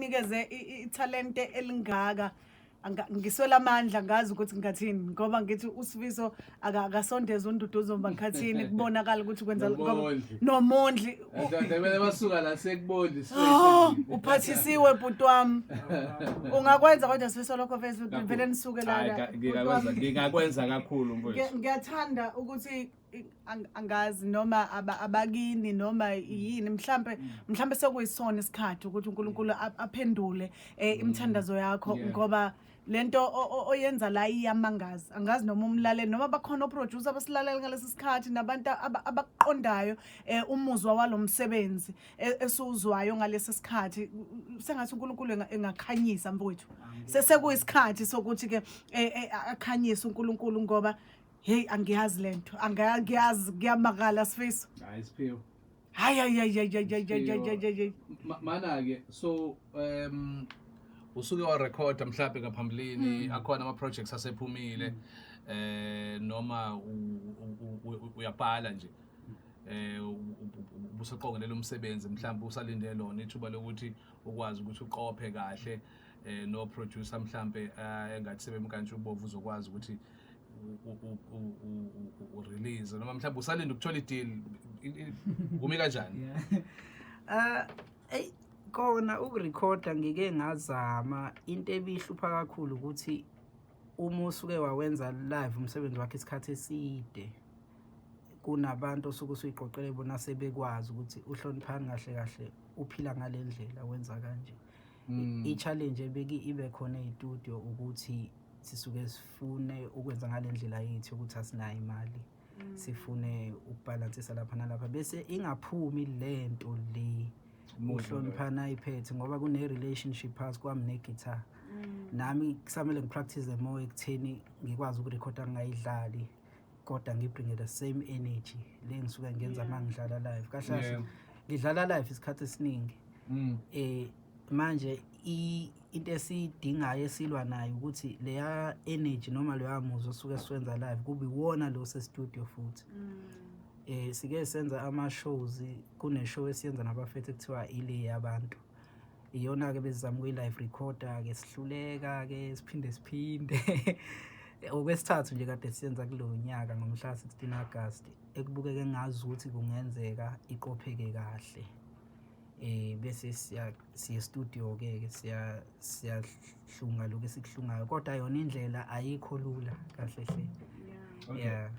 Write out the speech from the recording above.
akunikeze ithalente elingaka. Ngiswela amandla, ngazi ukuthi ngingathini, ngoba ngithi uSifiso akasondeze uNduduzo Makhathini, kubonakala ukuthi kwenza Nomondli. Nomondli. Kumele basuka la sekubondli. Oh, uphathisiwe bhuti wami. Ungakwenza kodwa, Sifiso, lokho mfethu, vele nisuke Hayi, lana. Bhuti ngingakwenza, wami. ngingakwenza kakhulu, mfowethu. Ngiyathanda ukuthi angazi noma abakini noma yini, mhlambe sekuyisona isikhathi ukuthi uNkulunkulu aphendule imithandazo yakho, ngoba lento oyenza la iyamangaza. Angazi noma umlaleli noma bakhona oproducer abasilalela ngalesi sikhathi nabantu abakuqondayo umuzwa walomsebenzi esiwuzwayo ngalesi sikhathi. Sengathi uNkulunkulu engakhanyisa, mfowethu. Sesekuyisikhathi sokuthi ke akhanyise uNkulunkulu, ngoba hey, angiyazi lento, angiyazi, kuyamakala, Sifiso. Hayi, Siphiwe. Hayi, hayi, hayi, hayi, hayi, hayi, hayi, hayi, hayi. Mana-ke, so usuke warekhoda mhlawumbe ngaphambilini, akhona ama-projects asephumile, noma uyabhala nje, ubusoqongelela umsebenzi, mhlawumbe usalinde lona ithuba lokuthi ukwazi ukuthi uqophe kahle no producer mhlambe engathi sebemkantshubovu, uzokwazi ukuthi u-release, noma mhlawumbe usalinde ukuthola i-deal? Kumi kanjani? Yeah. Ey, kona ukurekhoda ngike ngazama. Into ebihlupha kakhulu ukuthi uma usuke wawenza live umsebenzi wakhe isikhathi eside, kunabantu osuke usuyiqoqele bona, sebekwazi ukuthi uHloniphani kahle kahle uphila ngale ndlela, wenza kanje. I-challenge ebeki ibe khona ey'studio ukuthi sisuke sifune ukwenza ngale ndlela yethu, ukuthi asinayo imali, sifune ukubhalansisa lapha nalapha, bese ingaphumi lento le Umuzwa. uHloniphani ayiphethe, ngoba kune-relationship phakathi kwami ne-guitar. Nami kusamele ngipractice more ekutheni ngikwazi ukurekhoda ngingayidlali, kodwa ngibringe the same energy le ngisuke ngenza uma ngidlala live. Kahle kahle ngidlala live isikhathi esiningi. Manje into esiyidingayo, esilwa nayo, ukuthi leya energy noma leya muzwa osuke siwenza live kube iwona lo se-studio futhi. Sike senza ama shows, kune show esiyenza nabafethu ekuthiwa ile yabantu, iyona ke bezama ukuyi live recorder ke, sihluleka ke, siphinde siphinde. Okwesithathu nje kade siyenza kulo nyaka ngomhla 16 August, ekubukeke ngazi ukuthi kungenzeka iqopheke kahle, bese siya siye studio ke, siya siyahlunga lokho esikuhlungayo, kodwa yona indlela ayikho lula kahle hle. Okay. Yeah.